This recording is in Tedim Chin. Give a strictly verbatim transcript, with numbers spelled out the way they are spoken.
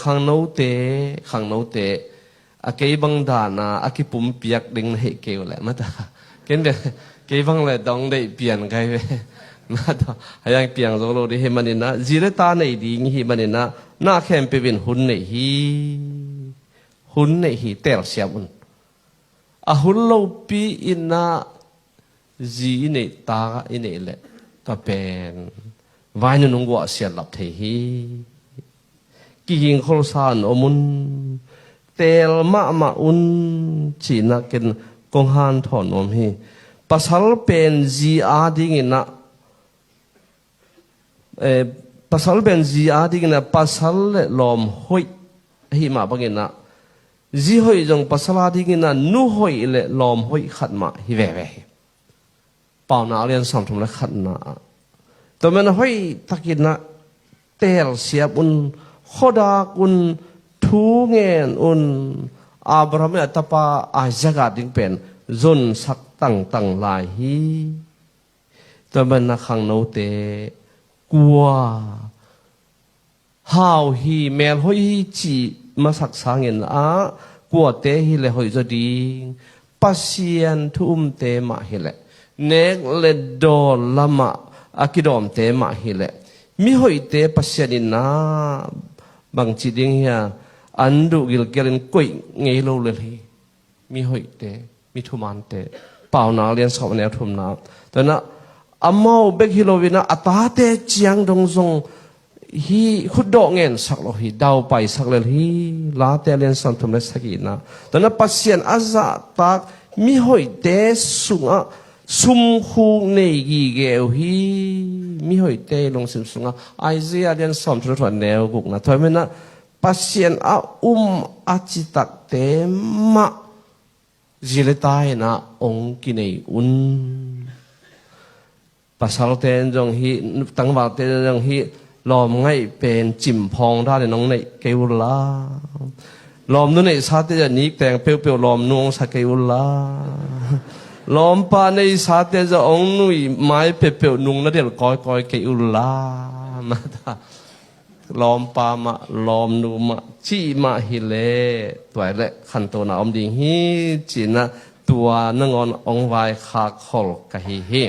Khangnote, khangnote, a kei bang dana a kipumpiak ding na hih kei uh leh mata. Ken bia kei bang le dong deih pian kai ve. Mata, hayang piang zo lo ding hi manina, zi le ta nei ding hi manina, na khempeuh in hun nei hi. Hun nei hi, telsiam un. A hun lopi inah zi i neih, ta i neih leh tua pen vai nunung guah siatlap thei hi. Kiging kholsa an om un, teel mahmah un, cinah ken kong hanthawn nuam hi. Pasal pen zi a dinginah eh, pasal pen zi a dinginah pasal le lawm hoih ahi mah banginah, zi hoih zong pasal a dinginah nu hoih le lawm hoih khat mah hi veve hi. Paunak a lian sawmthum le khatna ah, tua man a hoih takinah telsiam un, khuadak un, thu ngen un. Abraham a tapa Isaac a ding pen zonsak tangtang lai hi. Tua banah khangnote, kua hau hi, mel hoih hi cih masak sangin ah, kuate hi le hoih zaw ding, Pasian thu umte mah hi leh, nek le dawn lamah a kidawmte mah hi leh, mihoihte Pasian in ah bangci ding hia, an duh gilkialin koih ngei lo lel hi. Mihoihte, mi thumante, Paunak a lian sawm a neu thumna. Tua inah amau bek hi loinah a tate ciang dong zong hi khutdawh ngensak lo hi, daupaisak lel hi. Late a lian sawmthum le sagihna. Tua inah Pasian a zahtak mihoihte sungah sumkhuk nei gige uh hi. Mihoihte lungsim sungah, Isaiah a lian sawmthum le thum a neu gukna. Tua inah Pasian a um a citakte mah zi le ta inah ong kinei un. Pasalte in zong hi, tangvalte in zong hi, lawm ngaih pen cimphawng danin ong neih kei unla. Lawmnu neihsate zong nikteng peuhpeuh lawmnu ong sa kei unla. Lawmpa neihsate zong ong nui mai peuhpeuh nung na delh kawikawi kei unla. Mata. Lawmpa mah, lawmnu mah, cih mah hi leh, tua hi leh khantona om ding hi, cinah tua nangawn ong vaikhak khol ka hi hi.